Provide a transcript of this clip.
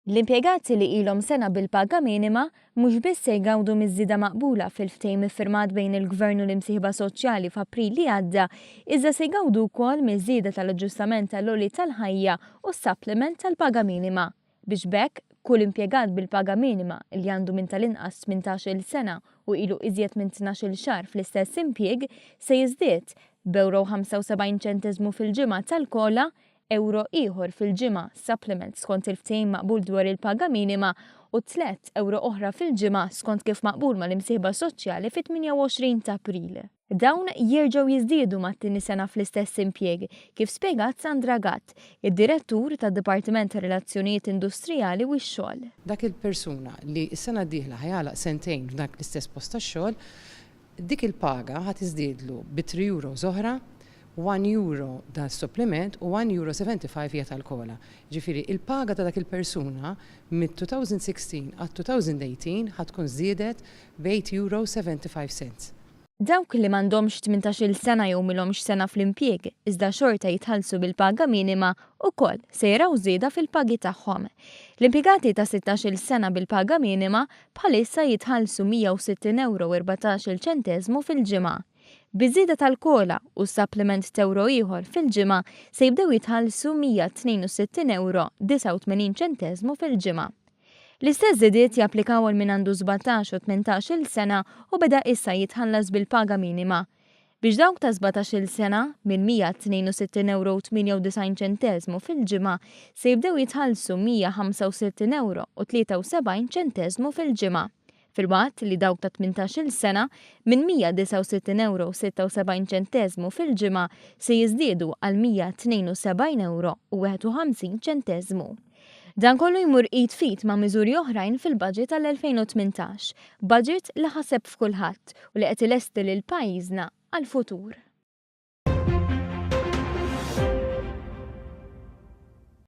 L-impjegati li ilhom sena bil-paga minima mhux biss se jgawdu miż-żieda maqbula fil-ftehim iffirmat bejn il-Gvern u l-imsieħba soċjali f'April li għadda, iżda se jgawdu wkoll miż-żieda tal-aġġustament tal-għoli tal-ħajja u s-supplement tal-paga minima, biex b'hekk kull impjegat bil-paga minima li għandu minn tal-inqas 18-il sena u ilu iżjed minn 12-il xahar fl-istess impjieg se jiżdied b'ewro u 75 ċenteżmu fil-ġimgħa tal-COLA, ewro ieħor fil-ġimgħa supplement skont il-ftehim maqbul dwar il-paga minima u tlett ewro oħra fil-ġimgħa skont kif maqbul mal-imsieħba soċjali fit-28 ta' April. Dawn jerġgħu jiżdiedu mat-tieni sena fl-istess impjieg, kif spjegat Sandra Gatt, id-Direttur tad-Dipartiment tar-Relazzjonijiet Industrijali u x-Xogħol. Dak il-persuna li s-sena d-dieħla ħa jagħlaq sentejn f'dak l-istess post tax-xogħol, Dik il-paga ħa tiżdiedlu bi three euros oħra, one euro ta' supplement u one euro 75 hija tal-COLA. Jiġifieri il-paga ta' dak il-persuna mit-2016 għat-2018 ħa tkun żdiedet b'eight euro 75 cents. Dawk li m'għandhomx 18-il sena jew m'ilhomx sena fl-impjieg iżda xorta jitħallsu bil-paga minima ukoll se jaraw żieda fil-pagi tagħhom. L-impjegati ta' 16-il sena bil-paga minima bħalissa jitħallsu 160 ewro u 14-il ċenteżmu fil-ġimgħa. Biż-żieda tal-COLA u s-supplement t'ewro ieħor fil-ġimgħa se jibdew jitħallsu 162 ewro 89 ċenteżmu fil-ġimgħa. L-istess żidiet japplikaw għal min għandu 17 u 18-il sena u beda issa jitħallas bil-paga minima. Biex dawk ta' 17-il sena, minn 162 ewro u 98 ċenteżmu fil-ġimgħa, se jibdew jitħallsu 165 ewro u 73 ċenteżmu fil-ġimgħa, filwaqt li dawk ta' 18-il sena, minn 169 ewro u 76 ċenteżmu fil-ġimgħa, se jiżdiedu għal 172 ewro u 51 ċenteżmu. Dan kollu jmur id f'id ma' miżuri oħrajn fil-budget għall-2018, budget li ħaseb f'kulħadd u li qed ilesti lil pajjiżna għall-futur.